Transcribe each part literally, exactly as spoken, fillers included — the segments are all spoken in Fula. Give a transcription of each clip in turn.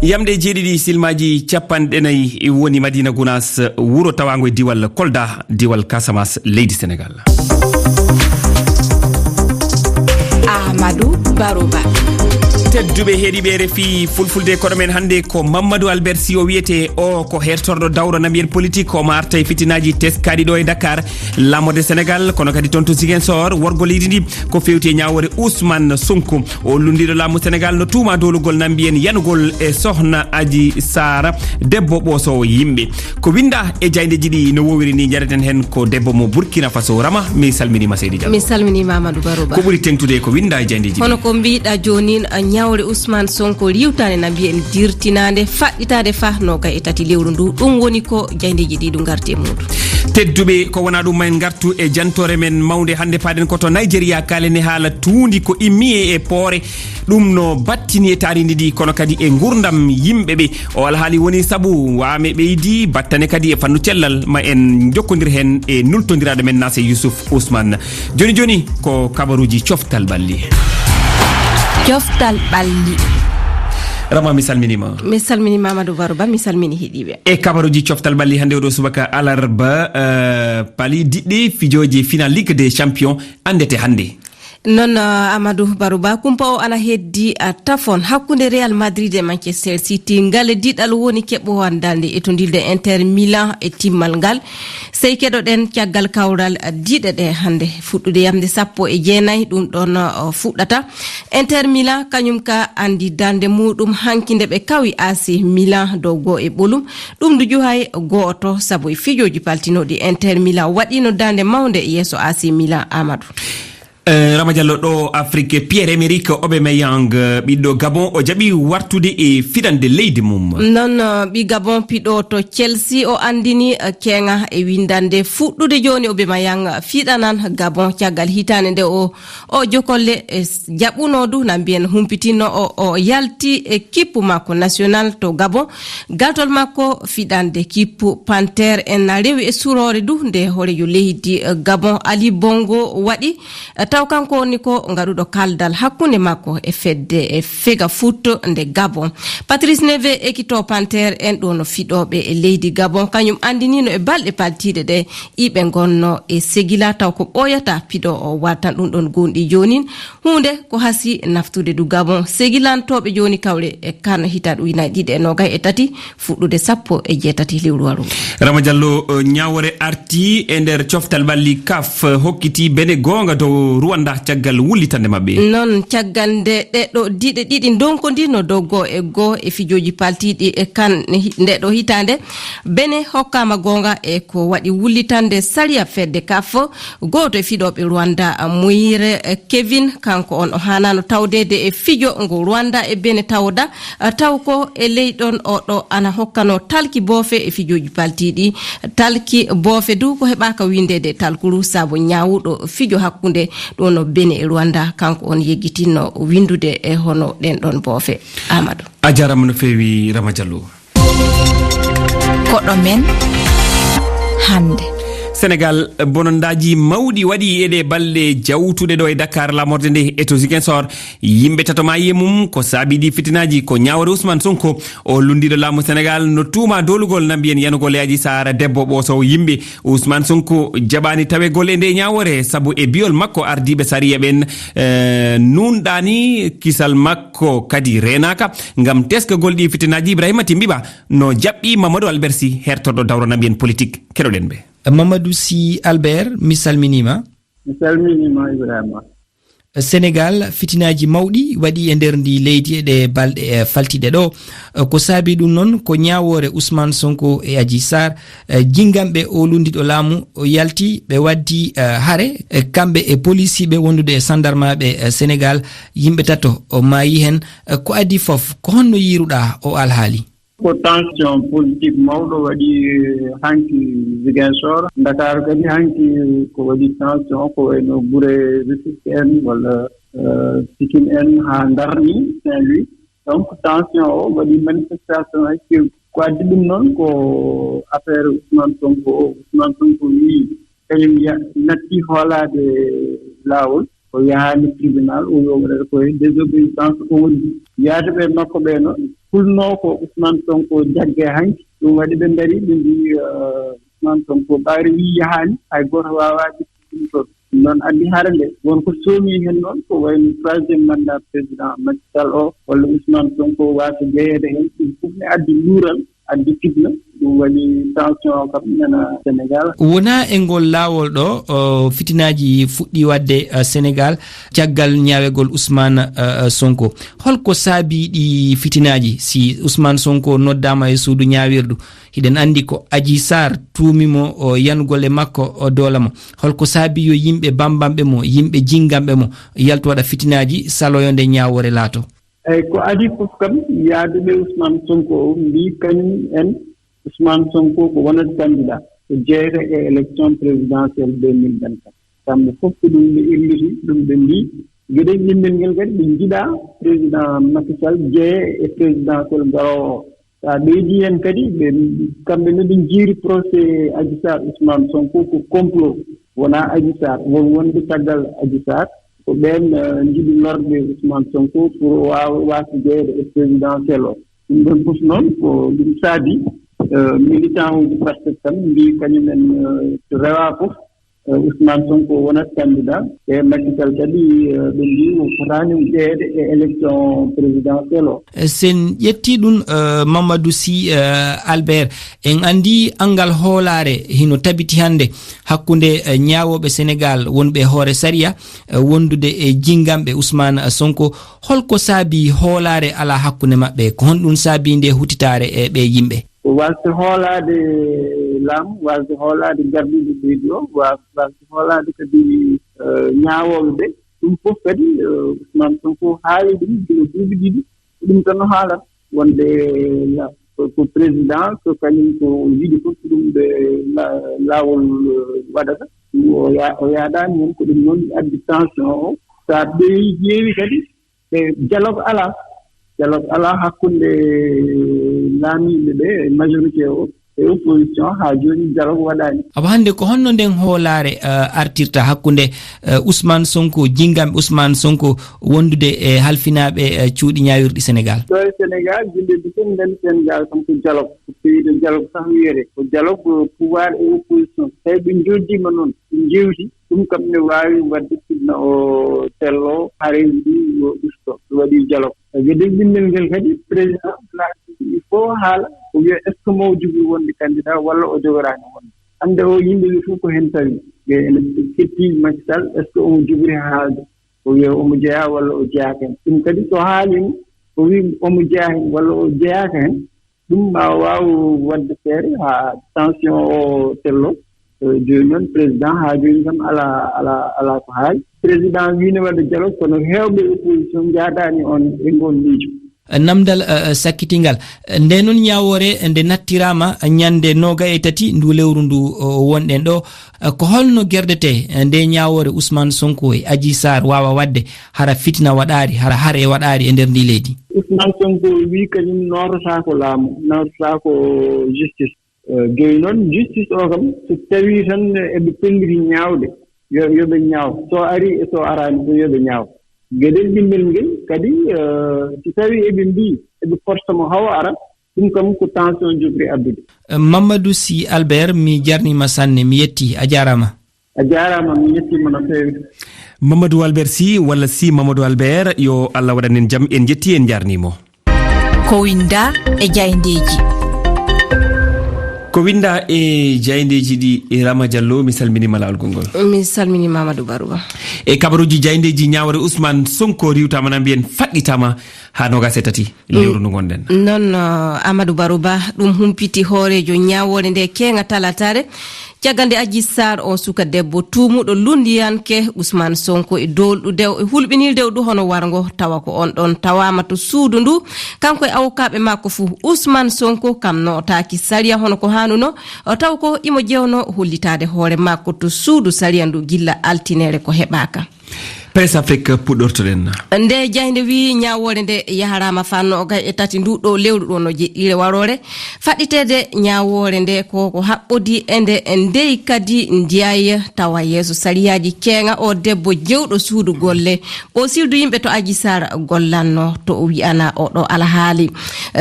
Yamɗe jeeɗiɗi silmaaji capanɗe nayi woni Madina Gunaas, wuro tawaango e diwal Kolda, diwal Casamance, leydi Senegal. Amadou Barouba. Tedduɓe heɗiiɓe R F I Fulfulde, koɗo men hannde ko Mamadou Albert Sy o wiyetee, o ko hertorɗo dawro namyen politique, omo arta e fitinaaji teskaaɗi ɗo e Dakar, laamorde Senegal, kono kadi toon to Ziguinchor, worgo leydi ndi, ko feewti e ñaawoore Ousmane Sonko. O lunndiiɗo laamu Senegal no tuuma doolugol nambiyen yanugol e sohna Aji Saara, debbo ɓoosoowo yimɓe. Ko winnda e jaayndeeji ɗi no woowiri ni, njareten heen ko debbo mo Burkina Faso. Rama, mi salminiima seydi Diallo. Mi salminiima Amadou Barouba. Ko ɓuri teŋtude ko winnda e jaayndeeji ɗi? Hono ko mbiɗa joonin, ñaawre Ousmane Sonko riiwtaande nambiyen dirtinaande, faɗɗitaande fa noogaye e tati lewru ndu. Ɗum woni ko jaayndeeji ɗi ɗum ngarti e muuɗum. Tedduɓe, ko wonaa ɗum, ma en ngartu e jantoore men mawnde hannde. Paaɗen ko to Nigeria, kaalen e haala tuundi ko immi e poore. Ɗum no battini e taariindi ndi, kono kadi e nguurndam yimɓe ɓe. O alhaali woni sabu waame ɓeydi, battane kadi e fannu cellal. Ma en njokkondir heen e nultondiraaɗo men Nase Youssouf Ousmane. Jooni jooni ko kabaruuji coftal ɓalli. Coftal ɓalli. Rama, mi salminiima. Mi salminiima Amadou Barouba, mi salmini heɗiiɓe. E kabaruuji coftal ɓalli hannde oɗo subaka alarba, eh, pali diɗɗe fijooji final Ligue des Champions anndete hannde. Noon, eh, Amadou Barouba, kumpa o ana heddi, eh, tafon hakkunde Real Madrid e Manchester City. Ngale diɗal woni keɓowandal nde etondirde Inter Milan e timmal ngal. Sey keɗoɗen caggal kawral diɗe ɗe hannde, fuɗɗude yamde sappo e jeenayi, ɗum ɗon, o, fuɗɗata. Inter Milan, kañum ka anndi darnde muɗum hanki nde ɓe kawi A C Milan dow goo e ɓolum. Ɗum ndu juhay gooto, sabu e fijooji paltinooɗi Inter Milan waɗiino darnde mawnde yeeso A C Milan, Amadou. Eh, Rama Diallo, ɗo Afrique, Pierre-Emerick Aubameyang, eh, ɓiɗɗo Gabon, o jaɓi wartude e fiɗande leydi mum. Noon, eh, ɓi Gabon piɗo to Chelsea, o anndini, eh, keeŋa e winndande fuɗɗude jooni. Aubameyang fiɗanan Gabon caggal hitaande nde o, o jokolle, eh, s-, jaɓuno du, na mbiyen humpitinno o, o yalti e kippu makko national to Gabon. Galtol makko fiɗande kippu Panthère en na rewi e suroore du nde hooreejo leydi, eh, Gabon Ali Bongo waɗi. Taw kanko woni ko ngaɗuɗo kaldal hakkunde makko e fedde e Fega Foot nde Gabon. Patrice Neve ekito Panthère en ɗo no fiɗooɓe e leydi Gabon, kañum anndinino e balɗe paltiiɗe ɗe iɓe ngonno e segila, taw ko ɓooyata piɗo o wartan ɗum ɗon gonɗi joonin. Huunde ko hasi naftude du Gabon. Segilantooɓe jooni kawre e kan hitaɗo ujunaaji ɗiɗi e noogay e tati fuɗɗude sappo e jeetati lewru waru. Rama Diallo, eh, ñaawore arti e nder coftal ɓalli CAF, eh, hokkiti Bene goonga dow Rwanda caggal wullitande maɓɓe. Noon, caggal nde ɗeɗo diɗe ɗiɗi ndonkodino dow goo e goo e fijooji paltiiɗi e kan hi-, nde ɗo hitaande, Bene hokkaama goonga e ko waɗi wullitande sariya fedde CAF. Gooto e fiɗooɓe Rwanda, Moire Kevin, kanko on o haanaano tawdeede e fijo ngo Rwanda e Bene tawoda, taw ko e ley ɗon o ɗo ana hokkano talki boofe e fijooji paltiiɗi. Talki boofe du ko heɓaaka winndeede e talkuru sabu ñaawuɗo fijo hakkunde ɗo no Bene e Rwanda, kanko on yeggitinno winndude e hono ɗen ɗon boofe. Amadou. A jaaraama no feewi, Rama Diallo. Koɗo men hannde. Senegal, bonondaaji mawɗi waɗi e ɗe balɗe jawtuɗe ɗo e Dakar, lamorde nde e to Ziguinchor. Yimɓe tato maayi e mum, ko saabi ɗi fitinaaji, ko ñaawore Ousmane Sonko. O lunndiiɗo laamu Senegal no tuuma doolugol na mbiyen yanugol e Aji Saara, debbo ɓoosoowo yimɓe. Ousmane Sonko jaɓaani tawegol e nde ñaawore, sabu e biyol makko ardiiɓe sariya ɓen, eh, nuunɗaani kisal makko, kadi reenaaka ngam teskagol ɗi fitinaaji. Ibrahima Timbiba no jaɓɓi Mamadou Albert Sy, hertorɗo dawro naɓiyen politique. Keɗoɗen ɓe. Mamadou Sy Albert, mi salminiima. Mi salminiima, Ibrahima. Senegal, fitinaaji mawɗi waɗi e nder ndi leydi e ɗe balɗe, eh, faltiɗe ɗo. Eh, ko saabi ɗum noon ko ñaawoore Ousmane Sonko e Adji Sarr. Eh, jinganɓe o lunndiiɗo laamu o yalti, ɓe waddi, eh, hare, eh, kamɓe e polisiiɓe wondude e sandarmaaɓe, eh, Senegal. Yimɓe tato o maayi heen. Eh, ko adii fof, ko honno yiiruɗaa o alhaali? Ko tension politique mawɗo waɗi, eh, hanki Ziguinchor. Ndakaaru kadi hanki ko waɗi tension, ko wayno gure Rufisque en walla, eh, Pikine en haa ndarni Saint-Louis. Donc, tension o waɗi manifestation e kewɗi. Ko addi ɗum noon ko affaire Ousmane Sonko o. Ousmane Sonko wii kañum ya-, natti hoolaade laawol. O yahaani tribunal, o wiyi o waɗata ko e désobéissance, o woni. Yahduɓe makko ɓe noon, kulnoo ko Ousmane Sonko jagge hanki. Ɗum waɗi ɓe ndarii, ɓe mbii, eh, Ousmane Sonko ɓaari wii yahaani, hay gooto waawaa ƴettude ɗum toon. Ɗum noon addi hare nde. Won ko soomi heen noon, ko wayno troisième mandat président Macky Sall o, walla Ousmane Sonko waasa jeyeede heen. Ɗum fof ne addi luural, addi fitna. Ɗum waɗi tension o kam nana Sénégal. Wonaa e ngol laawol ɗo, o, fitinaaji fuɗɗii waɗde, eh, Sénégal caggal ñaawegol Ousmane, eh, eh, Sonko. Holko saabii ɗi fitinaaji? Si Ousmane Sonko noddaama e suudu ñaawirdu, hiɗen anndi ko Adji Sarr tuumi mo, o, yanugol e makko, o, doola mo. Holko saabii yo yimɓe bambanɓe mo, yimɓe jinnganɓe mo, yaltu waɗa fitinaaji, saloyo nde ñaawoore laato? Eyi, ko adii fof kam, yahduɓe Ousmane Sonko o mbii kañum en, Ousmane Sonko ko wonat candidat, ko jeeyata e élection présidentielle deux mille vingt-quatre. Kamɓe fof ko ɗum ɓe irliti, ɗum ɓe mbii. Geɗel ɗimmel ngel kadi ɓe njiɗaa président Macky Sall jeeya e présidentielle garoowo o. So a ɓeydii heen kadi, ɓe, kamɓe ne ɓe njiiri procès Adji Sarr Ousmane Sonko ko complot, wonaa Adji Sarr, won wonɓe caggal Adji Sarr, ko ɓeen, eh, njiɗi lorde Ousmane Sonko pour o waawa waasde jeyeede e présidentiel o. Ɗum ɗoon fof noon ko ɗum saabi, eh, militant uji Pastef tan mbii kañum en, eh, so rewaa fof, eh, Ousmane Sonko wonat candidat, e Macky Sall kadi, eh, ɓe mbii o fotaani jeyeede e élection présidentielle o. Eh, sen ƴetti ɗum, eh, Mamadou Sy, eh, Albert, en anndi anngal hoolaare hino tabiti hannde hakkunde, eh, ñaawooɓe Sénégal wonɓe e hoore sariya, eh, wondude e jinnganɓe Ousmane Sonko. Holko saabi hoolaare alaa hakkunde maɓɓe? Ko honɗum saabi nde hutitaare e ɓee yimɓe? Ko waasde hoolaade laamu, waasde hoolaade gardiiɗo leydi o, wa-, waasde hoolaade kadi, eh, ñaawooɓe ɓe. Ɗum fof kadi, eh, Ousmane Sonko haali ɗum gila duuɓi ɗiɗi. Ko ɗum tan o haalata, wonde la-, ko, ko président, so kañum ko o yiɗi fof, ko ɗum ɓe la-, laawol, eh, waɗata. Ɗum o ya-, o yaadaani heen, ko ɗum noon addi tension o. So a ɓeyi ƴeewi kadi, e dialogue alaa. Dialogue alaa hakkunde laamiiɓe ɓe, e majorité o, e opposition, haa jooni dialogue waɗaani. Awa hannde ko honno nden hoolaare, eh, artirta hakkunde, eh, Ousmane Sonko, jinnganɓe Ousmane Sonko wondude e halfinaaɓe, eh, cuuɗi ñaawirɗi Sénégal? Ɗo e Sénégal, yimɓe ɓe fof nganndi Sénégal kam ko dialogue. Ko pays de dialogue tan wiyetee. Ko dialogue, eh, pouvoir e opposition. Tawi ɓe njoddiima noon, ɓe njeewti, ɗum kam ne waawi waɗde fitna o tello, hareeji ɗi yo usto. Ɓe waɗi dialogue. E geɗel ɗimmel ngel kadi, président laati il faut haala, o wiya est-ce que mo jogori wonde candidat walla o jogoraani wonde. Hannde o yimɓe ɓe fof ko heen tawi. Ɓe ene ketti Macky Sall, est-ce que omo jogori haalde? O wiya omo jeyaa walla o jeyaaka heen. Ɗum kadi so haaliima, o wii omo jeyaa heen walla o jeyaaka heen, ɗum ma waaw waɗde feere haa tension o tello. Eh, jooni noon, président haa jooni kam alaa, alaa, alaa ko haali. Président wiino waɗa dialogue, kono heewɓe opposition njaadaani on e ngoon miijo. Namdal, eh, eh, sakkitingal. Eh, nde noon ñaawoore nde nattiraama ñande noogay e tati ndu lewru ndu, o, wonɗen ɗo. Eh, ko holno gerdetee, eh, nde ñaawoore Ousmane Sonko e Adji Sarr waawa waɗde, hara fitina waɗaari, hara hare waɗaari e nder ndi leydi? Ousmane Sonko wii kañum noototaako laamu, noototaako justice. Eh, jooni noon, justice o kam, so tawii tan eɓe pelliti ñaawde, yo, yo ɓe ñaaw. So arii e so araani fof, yo ɓe ñaaw. Geɗel ɗimmel ngel kadi, eh, so tawii eɓe mbii eɓe forsa mo hawo ara, ɗum kam ko tension jogori addude. Eh, Mamadou Sy Albert, mi jarniima sanne, mi yetti, a jaaraama. A jaaraama, mi yettiima no feewi. Mamadou Albert Sy, walla Sy Mamadou Albert, yo Allah waɗan en jam, en njetti, en njaarnii mo. Ko winnda e jayndeeji. Ko winnda e jayndeeji ɗi, e Rama Diallo, mi salminiima laawol konngol. Mi salminiima Amadou Baruba. E kabaruuji jayndeeji, ñaawore Ousmane Sonko riiwtaama na mbiyen faɗɗitaama haa noogaas e tati lewru ndu ngonɗen. Noon, uh, Amadou Baruba, ɗum humpiti hooreejo ñaawoore nde keeŋa talataare. Caggal nde Adji Sarr, o suka debbo tuumuɗo lunndiyanke Ousmane Sonko e doolɗu dew-, e hulɓinii dewɗu hono warngo, tawa ko on ɗon tawaama to suudu ndu, kanko e awokaaɓe makko fuu. Ousmane Sonko kam nootaaki sariya hono ko haanuno, o taw ko imo jeewno hollitaade hoore makko to suudu sariya ndu gilla altineere ko heɓaaka. Presse Afrique puɗɗortoɗen. Nde jaaynde wi ñaawoore nde yaharaama faa noogay e tati ndu ɗo lewru ɗo no jeɗɗiire waroore. Faɗɗiteede ñaawoore nde ko ko haɓɓodi e nde ndey kadi ndiyay tawa yeeso sariyaaji keeŋa o debbo jewɗo suudu golle. O sirdu yimɓe to Aji Saar gollanno to o wi'ana o ɗo alhaali.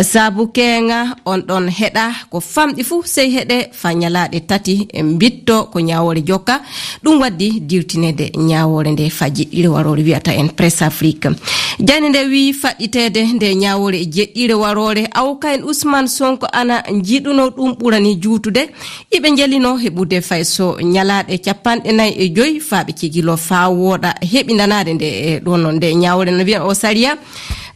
Sabu keeŋa on ɗon heɗa ko famɗi fuu sey heɗe fa ñalaaɗe tati mbitto ko ñaawoore jokka. Ɗum waddi diwtineede ñaawoore nde fa jeɗɗiire waroore wiyata en Presse Afrique. Jaaynde nde wiyi faɗɗiteede nde ñaawoore e jeɗɗiire waroore awka en Ousmane Sonko ana njiɗuno ɗum ɓurani juutude. Iɓe njelino heɓude fay so ñalaaɗe capanɗe nayi e joy faa ɓe cegilo faa wooɗa heɓindanaade nde, e, ɗon noon nde ñaawoore no wiya o sariya.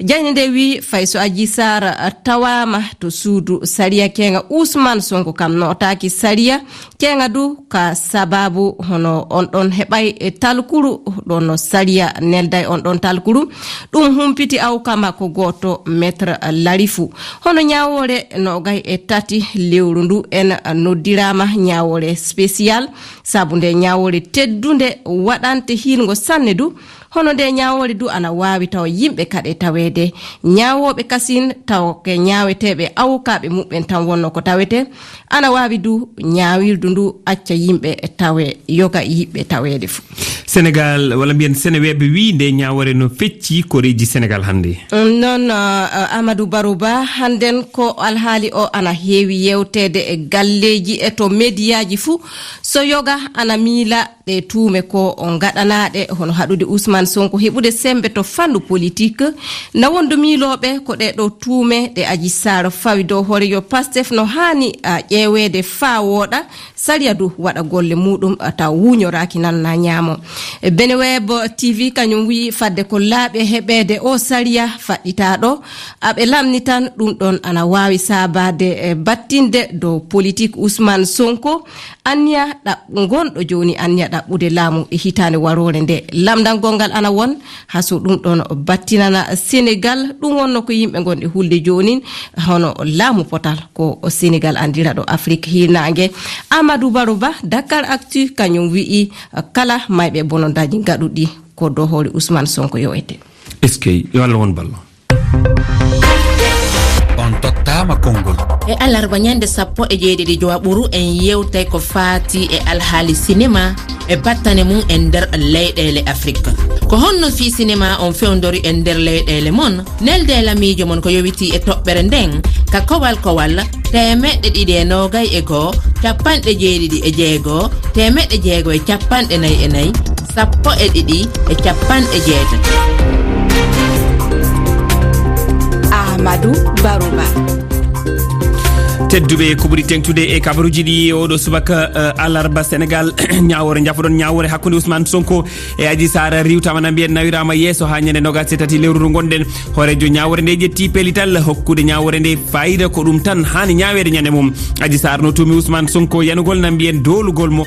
Jaaynde nde wiyi fay so Aji Saar tawaama to suudu sariya keeŋa Ousmane Sonko kam nootaaki sariya keeŋa du ka sababu hono on ɗon heɓay e talkuru ɗon no sariya nelday on ɗon talkuru. Ɗum humpiti awka makko gooto Maître Larifu. Hono ñaawoore noogay e tati lewru ndu en noddiraama ñaawoore spécial. Sabu nde ñaawoore teddunde waɗante hiirngo sanne du. Hono nde ñaawoore du ana waawi tawa yimɓe kaɗe taweede. Ñaawooɓe kasin tawa ke ñaaweteeɓe awkaaɓe muɓɓen tan wonno ko tawete. Ana waawi du ñaawirdu ndu acca yimɓe tawe yoga yiɓɓe taweede fu. Senegal, walla mbiyen Seneweeɓe, wii nde ñaawoore no fecci koreeji Senegal hannde. Noon, uh, Amadou Barouba, hannden ko alhaali o ana heewi yewteede e galleeji e to mediyaaji fuu. So yoga ana miila ɗe tuume ko o ngaɗanaaɗe, hono haɗude Ousmane Sonko heɓude semmbe to fanndu politik. Na wondu miilooɓe ko ɗee ɗoo tuume ɗe Aji Saar fawi dow hooreejo Pastef no haani, a, ƴeeweede faa wooɗa. Sariya du waɗa golle muuɗum, a, taw wuuñoraaki nano na ñaamo. E Beneweb T V kañum wiyi fadde ko laaɓi e heɓeede o sariya faɗɗitaaɗo, aɓe lamni tan ɗum ɗon ana waawi saabaade, e, battinde dow politik Ousmane Sonko. Anniya ɗaɓ-, ngonɗo jooni anniya ɗaɓɓude laamu e hitaande waroore nde. Lamndangol ngal ana won, haa so ɗum ɗon battinana Senegal. Ɗum wonno ko yimɓe ngonɗe hulde joonin, hono laamu potal ko Senegal anndira ɗo Afrik hiirnaange. Amadou Baro Ba, Dakar Actu, kañum wi'i kala mayɓe bonondaaji ngaɗuɗi ko dow hoore Ousmane Sonko yowete. Eskey, yo Allah won ballo. On tottaama konngol. E alarba ñande sappo e jeeɗiɗi jowaɓuru, en yewtay ko faati e alhaali sinema e battane mum e nder leyɗeele Afrik. Ko honno fii sinema on fewndori e nder leyɗeele mon? Nelde e lamiijo mon ko yowitii e toɓɓere nden ka kowal kowal teemeɗɗe ɗiɗi e noogay e goo, capanɗe jeeɗiɗi e jeego, teemeɗɗe jeego e capanɗe nayi e nayi, sappo e ɗiɗi e capanɗe jeetati. Ahmadou Barouba. Tedduɓe, ko ɓuri teŋtude e kabaruuji ɗi oɗo subaka, eh, alarba, Senegal, ñaawoore, njafoɗon ñaawoore hakkunde Ousmane Sonko e Adji Sarr riwtaama, na mbiyen nawiraama yeeso haa ñande noogaas e tati lewru ndu ngonɗen. Hooreejo ñaawoore nde ƴetti pellital hokkude ñaawoore nde fayida, ko ɗum tan haani ñaaweede ñande mum. Adji Sarr no tuumi Ousmane Sonko yanugol, na mbiyen doolugol mo.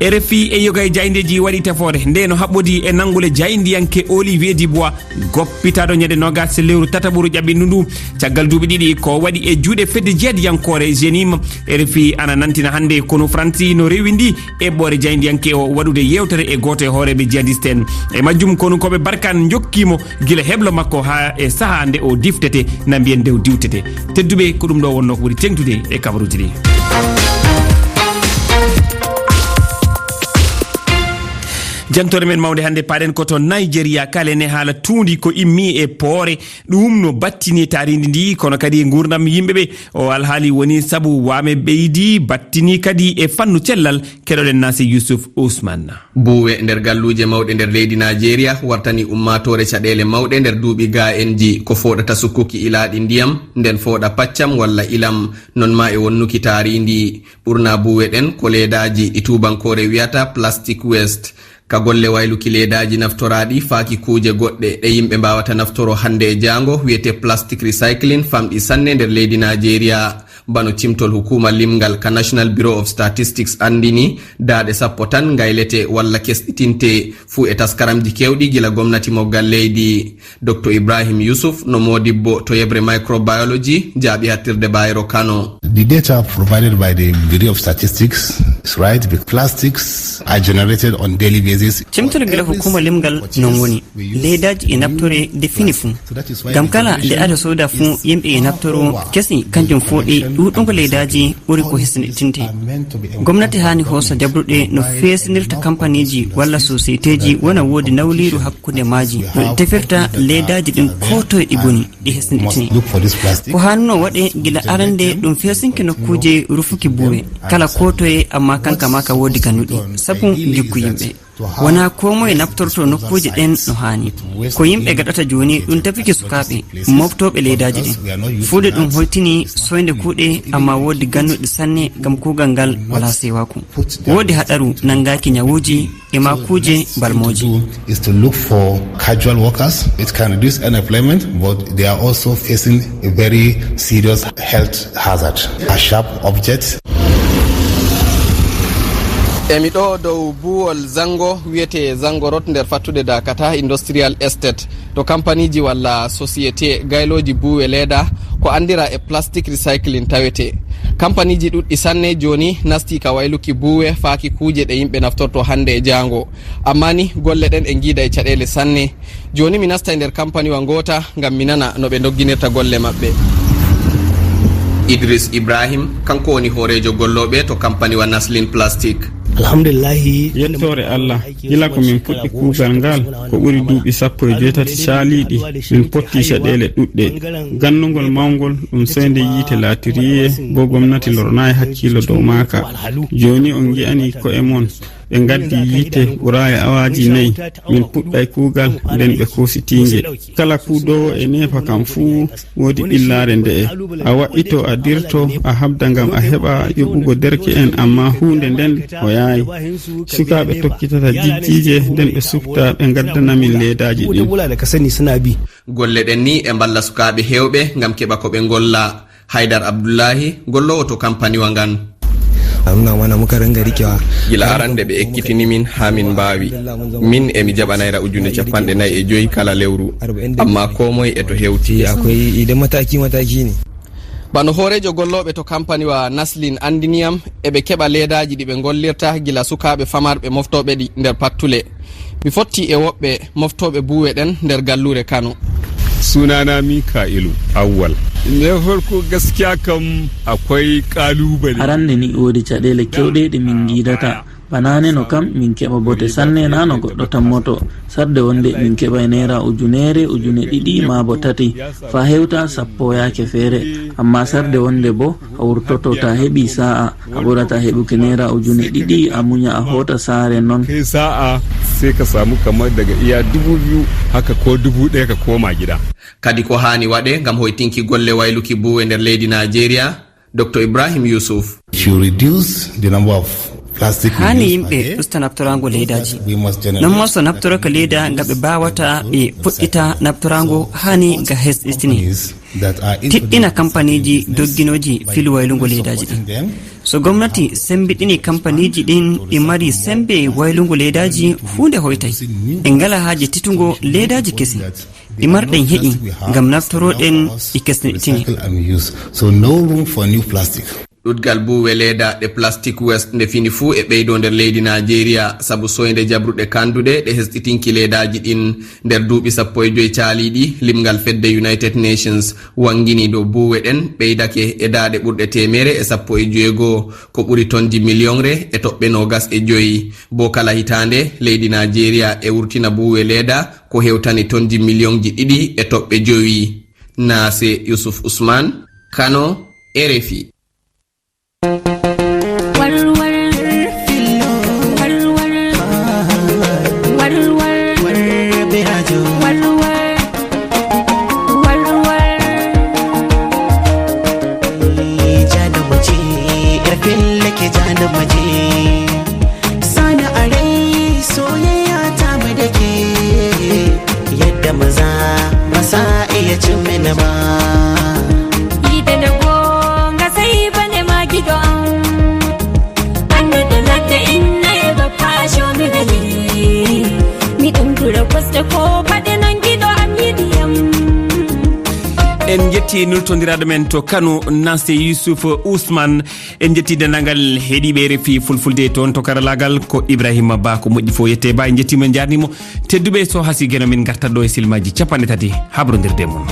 R F I e yoga e jaayndeeji waɗi tefoore nde no haɓɓodi e nanngule jaayndiyanke Olivier Dubois, goppitaaɗo ñande noogaas lewru tataɓuru ƴaɓɓindu ndu. Caggal duuɓi ɗiɗi ko waɗi e juuɗe fedde jihadiyankoore Jenim, R F I ana nantina hannde konu Faransi no rewindi eɓɓoore jaayndiyanke o waɗude yewtere e gooto e hooreeɓe jihadiste en. E majjum, konunkooɓe Barkan njokkii mo gila heblo makko haa e sahaa nde o diftete, na mbiyen nde o diwtete. Tedduɓe, ko ɗum ɗo wonno ko ɓuri teŋtude e kabaruuji ɗi. Jantore men mawnde hannde, paaɗen ko to Nigeria, kalen e haala tuundi ko immi e poore. Ɗum no battini taarindi ndi, kono kadi e nguurndam yimɓe ɓe. O alhaali woni sabu waame ɓeydi, battini kadi e fannu cellal. Keɗoɗen Nasir Yusuf Usman. Buuwe nder galluuje mawɗe nder leydi Nigeria wartani ummaatoore caɗeele mawɗe nder duuɓi gaaenji. Ko fooɗata sukkuki ilaaɗi ndiyam, nden fooɗa paccam walla ilam, non maa e wonnuki taarindi. Ɓurna buuwe ɗen ko leedaaji ɗi tuubankoore wi'ata plastic waste. Ka golle wayluki leedaaji naftoraaɗi faaki kuuje goɗɗe ɗe yimɓe mbaawata naftoro hannde e jaango, wi'ete plastic recycling, famɗi sanne nder leydi Nigeria. Bano cimtol hukuuma limngal ka National Bureau of Statistics anndini, daaɗe sappo tan ngaylete walla kesɗitinte, fuu e taskaramji keewɗi gila gomnati moggal leydi. Doktor Ibrahim Yusuf no moodibbo to yeɓre microbiology, jaaɓi haaɗtirde Bayero Kano. The data provided by the Bureau of Statistics It's right, because plastics are generated on daily basis. Cemtol gila hukuma limgal non woni. Leedaaji e naftore de fini fuu. Ngam kala nde ada sooda fuu yimɓe e naftoro kesi kanjum fooɗi ɗuuɗungo leedaaji ɓuri ko hisnitinte. Gomnati haani hoosa jabruɗe no feesinirta kampaniiji walla sosiyteeji wona woodi nawliiru hakkunde maaji. No ɗi tefirta leedaaji ɗin ko toye ɗi ngoni. Ɗi hesɗitini. Ko hanno waɗe gila arande ɗum fesinke nokkuuje rufuki buwe. Kala ko toye amma kanka ma ka woodi gannuɗi. Sabu jikku yimɓe. Wona ko moye naftorto nokkuuje ɗen no haani. Ko yimɓe gaɗata jooni ɗum tafiki sukaaɓe, moftooɓe leedaaji ɗin. Fuude ɗum hoytini soynde kuuɗe amma woodi gannuɗi sanne ngam kuugal ngal wala sewaku. Woodi haɗaru nangaaki ñawuuji e ma kuuje balmooji. Is to look for casual workers. It can reduce unemployment, but they are also facing a very serious health hazard. A sharp object. Emi ɗo dow buwol zango wiyete Zangorot nder fattude Dakata Industrial Estate. To kampaniiji walla sosiyete gaylooji buuwe leeda ko anndira e plastic recycling tawete. Kampaniiji ɗuɗɗi sanne jooni nasti ka wayluki buuwe faaki kuuje ɗe yimɓe naftorto hannde e jaango. Amma ni golle ɗen e ngiida e caɗeele sanne. Jooni mi nasta e nder kampaniwa ngoota ngam mi nana no ɓe ndogginirta golle maɓɓe. Idris Ibrahim, kanko woni hooreejo gollooɓe to kampaniwa Naslin Plastic. Alhamdulillahi. Yettoore Allah, gila ko min puɗɗi kuugal ngal, ko ɓuri duuɓi sappo e jeetati caaliiɗi, min potti caɗeele ɗuɗɗe. Gannugol mawngol, ɗum soynde yiite laatiriye, bo gomnati lornaay hakkiilo dow maaka. Jooni on ngi'ani ko'e mon, ɓe ngaddi yiite ɓuraay awaaji nayi. Min puɗɗay kuugal, nden ɓe koositiinge. Kala kuudoowo e neefa kam fuu, woodi ɓillaare nde'e. A wa'ito, a dirto, a habda ngam a heɓa yoɓugo derke'en, amma huunde nden o yaayi. Sukaaɓe tokkitata jijjiije, nden ɓe sukta, ɓe ngaddana min leedaaji ɗin. Golle ɗen ni e mballa sukaaɓe heewɓe ngam keɓa ko ɓe ngolla. Haydar Abdullahi, golloowo to kampaniwa ngan. An nuna mana muka ringa rikewa. Gila arande ɓe ekkitini min haa min mbaawi. Min e mi jaɓa naira ujunere capanɗe nayi e joyi kala lewru. Amma ko moye e to hewti. Akwai idan mataki-mataki ne. Bano hooreejo gollooɓe to kampaniwa Naslin anndiniyam, e ɓe keɓa leedaaji ɗi ɓe ngollirta gila sukaaɓe famarɓe moftooɓe ɗi nder pattule. Mi fotti e woɓɓe moftooɓe buuwe ɗen nder galluure Kano. Sunana Mika'ilu Awwal. Na farko gaskiya kam akwai ƙalubale. Arande ni woodi caɗeele kewɗe ɗe min ngiidata. Bana nano kam min keɓa bote sanne na no goɗɗo tammoto. Sarde wonde min keɓa e naira ujunere, ujune ɗiɗi ma bo tati. Fa hewta sappo yaake feere. Amma sarde wonde bo a wurtoto ta heɓi sa'a, a ɓurata heɓuki naira ujune ɗiɗi, a muña a hoota saare non. Kai sa'a sai ka samu kamar daga iya dubu biyu haka ko dubu ɗaya ka koma gida. Kadi ko haani waɗe ngam hoytinki golle wayluki buuwe nder leydi Najeriya, Doctor Ibrahim Yusuf. If you reduce the number of plastic we use per day, haani yimɓe usta naftoraango leedaaji. We must generate non mo so naftoro ka leeda ngam ɓe mbaawata ɓe puɗɗita naftoraango haani ga hesɗitini. Tiɗɗina kampaniiji dogginooji filu waylungo leedaaji ɗin. So gomnati sembiɗini kampaniiji ɗin ɗi mari sembe waylungo leedaaji, huunde hoytay. En ngala haaje titungo leedaaji kesi. Ɗi marɗen heƴi ngam naftoroɗen ɗi kesniɗtini. So no room for new plastic. Ɗuɗgal buuwe leeda ɗe plastic waste nde fini fuu e ɓeydo nder leydi Najeriya sabu soynde jabruɗe kanduɗe ɗe hesɗitinki leedaaji ɗin. Nder duuɓi sappo e joy caaliiɗi, limngal fedde United Nations wangini dow buuwe ɗen ɓeydake e daaɗe ɓurɗe teemere e sappo e joweego, ko ɓuri tonji miliyonre e toɓɓe noogas e joy. Bo kala hitaande, leydi Najeriya e wurtina buuwe leeda ko hewtani tonji miliyonji ɗiɗi e toɓɓe jowi. Naase Yusuf Usman, Kano, R F I. Warwar fillo, warwar, warwar, warwar, warwar. Jana muje, yar fille ke jana muje. Sani a rai soyayya ta mu da ke, yadda maza ba sa iya cin mini ba. Ida na gonga sai bane ma gido an. Ti nultondiraaɗo men to Kano, Nanse Yusuf Ousmane. En njetti denndaangal heɗiiɓe R F I Fulfulde toon to karalaagal, ko Ibrahima Ba. Ko moƴƴi fof, yette Ba, en njettiima, en njaarniima. Tedduɓe, so hasii geno, min ngartat ɗo e silmaaji capanɗe tati habrondirde mon.